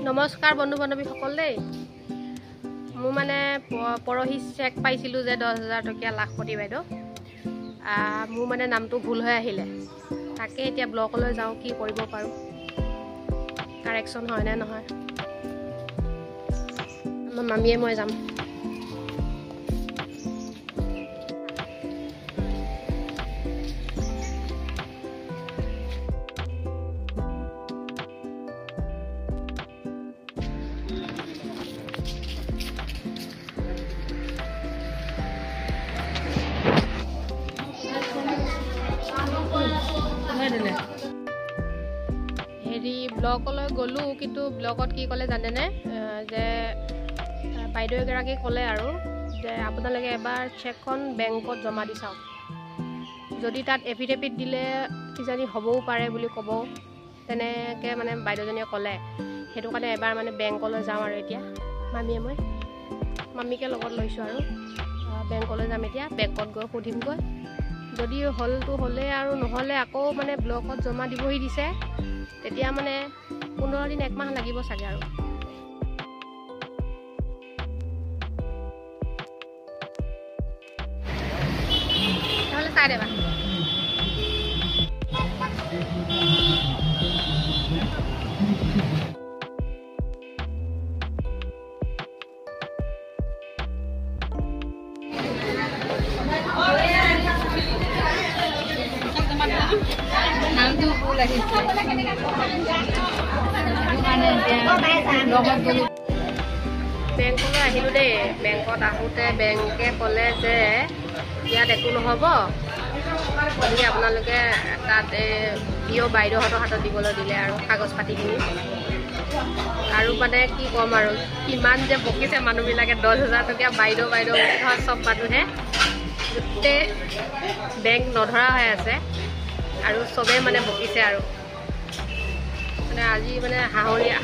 নমস্কাৰ বন্ধু বান্ধৱীসকল দেই। মোৰ মানে পৰহি চেক পাইছিলোঁ যে 10,000 টকীয়া লাখপতি বাইদেউ, মোৰ মানে নামটো ভুল হৈ আহিলে। তাকে এতিয়া ব্লকলৈ যাওঁ, কি কৰিব পাৰোঁ, কাৰেকশ্যন হয় নে নহয়। আমাৰ মামীয়ে মই যাম। হেৰি ব্লকলৈ গ'লোঁ, কিন্তু ব্লকত কি ক'লে জানেনে, যে বাইদেউ এগৰাকী ক'লে আৰু যে আপোনালোকে এবাৰ চেকখন বেংকত জমা দি চাওক, যদি তাত এফিডেভিট দিলে কিজানি হ'বও পাৰে বুলি ক'ব, তেনেকৈ মানে বাইদেউজনীয়ে ক'লে। সেইটো কাৰণে এবাৰ মানে বেংকলৈ যাওঁ আৰু এতিয়া মামীয়ে মই মামীকে লগত লৈছোঁ আৰু বেংকলৈ যাম। এতিয়া বেংকত গৈ সুধিমগৈ, যদি হ'লতো হ'লেই আৰু নহ'লে আকৌ মানে ব্লকত জমা দিবহি দিছে, তেতিয়া মানে 15 দিন 1 মাহ লাগিব চাগে আৰু। তাহলে চাই দেবা। নামটো ভুল আহিছে, বেংকলৈ আহিলোঁ দেই। বেংকত আহোঁতে বেংকে ক'লে যে ইয়াত একো নহ'ব, গতিকে আপোনালোকে তাত ভিঅ' বাইদেউহঁতৰ হাতত দিবলৈ দিলে আৰু কাগজ পাতিখিনি। আৰু মানে কি ক'ম আৰু, কিমান যে বকিছে মানুহবিলাকে, 10,000 টকীয়া বাইদেউ বাইদেউ চব মানুহে, গোটেই বেংক নধৰা হৈ আছে আৰু চবেই মানে বকিছে আৰু। মানে আজি মানে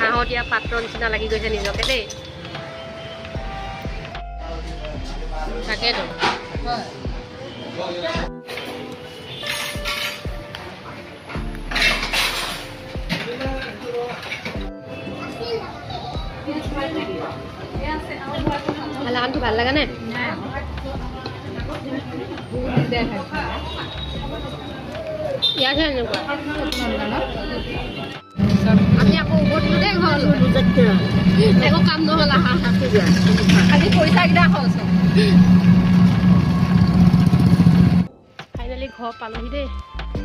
হাঁহতীয়া পাত্ৰ নিচিনা লাগি গৈছে নিজকে দেই। তাকেতো কালাকানটো ভাল লগা নে? ইয়াতহে এনেকুৱা। আমি আকৌ উভতিলো দেই ঘৰলৈ, একো কাম নহ'ল। আহা আজি পইচাকেইটা খৰচ। ফাইনেলি ঘৰ পালোহি দেই,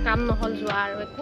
কাম নহ'ল যোৱা আৰু একো।